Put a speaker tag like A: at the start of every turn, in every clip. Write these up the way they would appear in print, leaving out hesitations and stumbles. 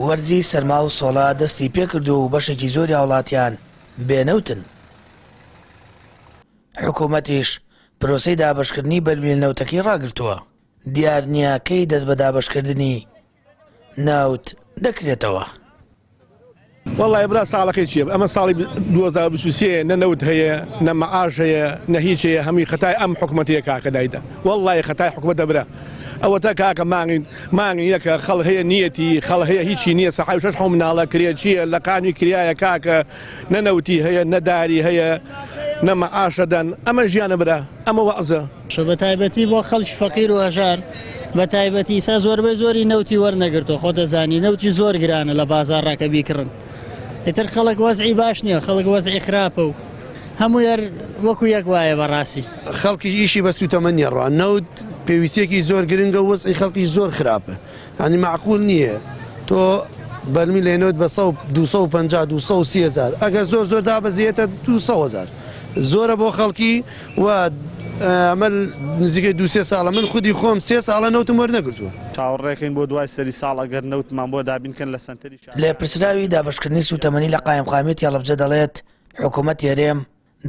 A: وەرزی سەرما و سۆڵە دەستی پێکردووە و بەشێکی زۆری هاوڵاتیان بێ نەوتن. حکومەتیش پرۆسەی دابەشکردنی بەرمیل نەوتەکەی ڕاگرتووە، دیار نییە کەی دەست بە دابەشکردنی نەوت دەکرێتەوە.
B: وەڵای برا ساڵەکەی چیە ئەمە ساڵی 2023 نە نەوت هەیە نە مەعاش هەیە نە هیچ هەیە هەمووی خەتای ئەم حکومەتەیە کاکە دایدە وەڵای خەتای حکومەتە برا ئەوەتا کاکە مانگی مانگی یەکە خەڵ هەیە نیەتی خەڵ هەیە هیچی نییە سەحای شەش حەو مناڵە کرێچیە لە قانوی کریایە کاکە نە نەوتی هەیە نە داری هەیە نە مەعاشە دەن ئەمە ژیانە برا ئەمە وەعزە.
C: بە تایبەتی بۆ خەڵکی فەقیر و هەژار بە تایبەتی ئیسا زۆربەی زۆری نەوتی وەرنەگرتووە خۆ دەزانی نەوتی زۆر گرانە لە بازاڕا کە بیکڕن ئیتر خەڵک وەزعی باش نییە خەڵک وەزعی خراپە و هەموو یەر وەکو یەک وایە بەڕاستی.
D: خەڵکیش ئیشی بە سوتەمەنیە ڕا نەوت پێویستیەکی زۆر گرنگە و وەزعی خەڵکیش زۆر خراپە یانی مەعقول نییە تۆ بەرمیلێ نەوت بە 250 230 هزار ئەگەر زۆر زۆر دابەزیێتە 200 هزار زۆرە بۆ خەڵکی و ئەمە نزیکەی دو سێ ساڵە من خودی خۆم سێ ساڵە نەوتم وەرنەگرتووە.
E: چاوەڕێکەین بۆ دوای سەری ساڵ ئەگەر نەوتمان بۆ دابین کەن لە سەنتەری شارەکان.
A: لێپرسراوی دابەشکردنی سووتەمەنی لە قایمقامیەتی هەڵەبجە دەڵێت، حکومەتی هەرێم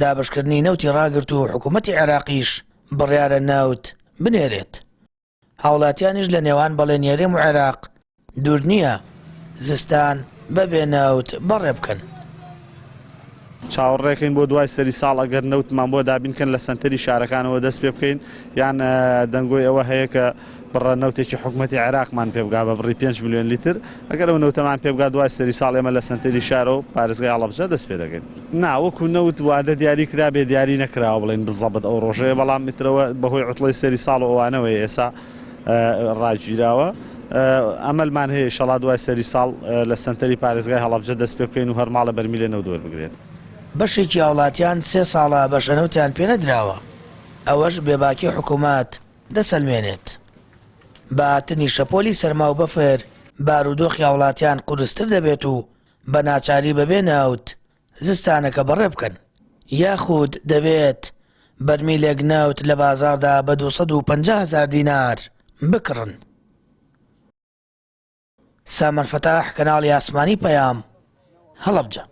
A: دابەشکردنی نەوتی ڕاگرت و حکومەتی عێراقیش بڕیارە نەوت بنێرێت. هاوڵاتیانیش لە نێوان بەڵێنی هەرێم و عێراق دوور نییە زستان بەبێ نەوت بەڕێ بکەن.
E: چاوەڕێکەین بۆ دوای سەری ساڵ ئەگەر نەوتمان بۆ دابین کەن لە سەنتەری شارەکانەوە دەست پێ بکەین یان دەنگۆی ئەوە هەیە کە بڕە نەوتێکی حکومەتی عێراقمان پێ بگا بە بڕی 5 ملیۆن لیتر ئەگەر ئەو نەوتەمان پێ بگا دوای سەری ساڵ ئێمە لە سەنتەری شارە و پارێزگای هەڵەبجە دەست پێ دەکەین. نا وەکو نەوت وادە دیاری کرابێ دیاری نەکراوە بڵێین بزەبت ئەو ڕۆژەیە بەڵام ئیترەوە بەهۆی عوتڵەی سەری ساڵ و ئەوانەوەیە ئێسا ڕاگیراوە ئەمەلمان هەیە ئیشەڵا دوای سەری ساڵ لە سەنتەری پارێزگای هەڵەبجە دەست پێ بکەین و هەر ماڵە بەرمیلێ نەوت وەربگرێت.
A: بەشێکی هاوڵاتیان سێ ساڵە بەشە نەوتیان پێنەدراوە، ئەوەش بێباکی حکومەت دەسەلمێنێت. بە هاتنی شەپۆلی سەرما و بەفر بارودۆخی هاوڵاتیان قورستر دەبێت و بە ناچاری بەبێ نەوت زستانەکە بەڕێ بکەن، یاخود دەبێت بەرمیلێک نەوت لە بازاڕدا بە 250 هەزار دینار بکڕن. سامان فەتاح، کەناڵی ئاسمانی پەیام، هەڵەبجە.